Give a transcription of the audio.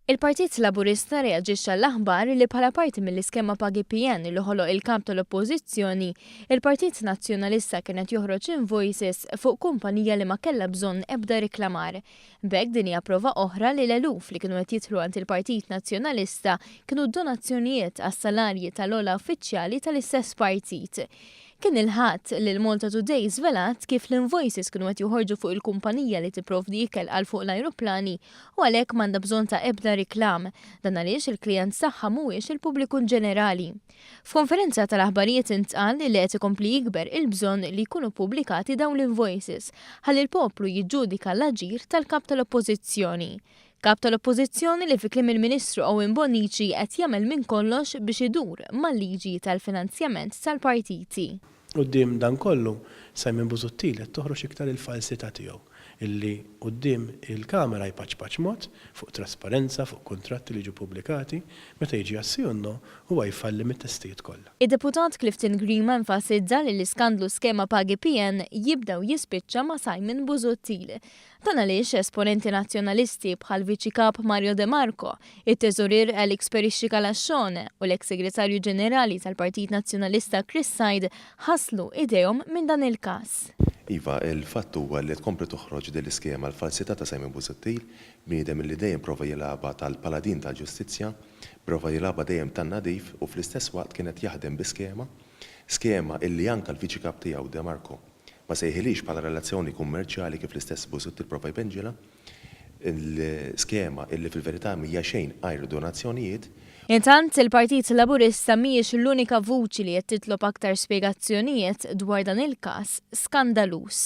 Il-Partit Laburista reaġixxa għall-aħbar li bħala parti mill-iskema Pagi PN li ħoloq il-Kap tal-Oppożizzjoni, il-Partit Nazzjonalista kien qed joħroġ invoices fuq kumpanija li ma kellha bżonn ebda riklamar. B'hekk din hija prova oħra li l-eluf li kienu qed jidħlu għand il-Partit Nazzjonalista kienu donazzjonijiet għas-salarji tal-ogħla uffiċjali tal-istess partit. Kien il-Ħadd li l-Malta Today żvelat kif l-invoices kienu qed joħorġu fuq il-kumpanija li tipprovdi ikel għal fuq l-ajruplani u għalhekk m'għandha bżonn ta' ebda riklam. Dan għaliex il-klijent tagħha mhuwiex il-pubbliku inġenerali. F'konferenza tal-aħbarijiet intqal li qed ikompli jikber il-bżonn li jkunu ppubblikati dawn l-invoices ħalli l-poplu jiġġudika l-aġir tal-Kap tal-Oppożizzjoni. Kap tal-Oppożizzjoni li fi kliem il-Ministru Owen Bonnici qed jagħmel minn kollox biex idur mal-liġi tal-finanzjament tal-partiti. Quddiem dan kollu, Simon Busuttil qed toħroġ iktar il-falsità tiegħu, illi quddiem il-kamera jpaċpaċ mod, fuq trasparenza, fuq kuntratti li jiġu ppubblikati, meta jiġi għas-sì u n-no, huwa jfalli mit-testijiet kollha. Id-Deputat Clifton Grima enfasizza li l-iskandlu skema pagi PN jibda u jispiċċa ma' Simon Busuttil. Dan għaliex esponenti Nazzjonalisti bħall-Viċi Kap Mario De Marco, it-Teżorier Alex Perisci Calascione u l-eks Segretarju Ġenerali tal-Partit Nazzjonalista Chris Said ħaslu idejhom minn dan il-każ. Iva, il-fatt huwa li tkompli toħroġ din l-iskema l-falsità ta' Simon Busuttil, bniedem li dejjem prova jilgħabha tal-paladin tal-ġustizzja, prova jilgħabha dejjem tan-nadif u fl-istess waqt kien qed jaħdem bi skema, skema illi anke l-Viċi Kap tiegħu De Marco Ma sejħilhiex bħala relazzjoni kummerċjali kif l-istess Busuttil prova jpenġilha, l-skema illi fil-verità m'hija xejn għajr donazzjonijiet. Intant, il-Partit Laburista mhijiex l-unika vuċi li qed titlob aktar spjegazzjonijiet dwar dan il-każ skandaluż.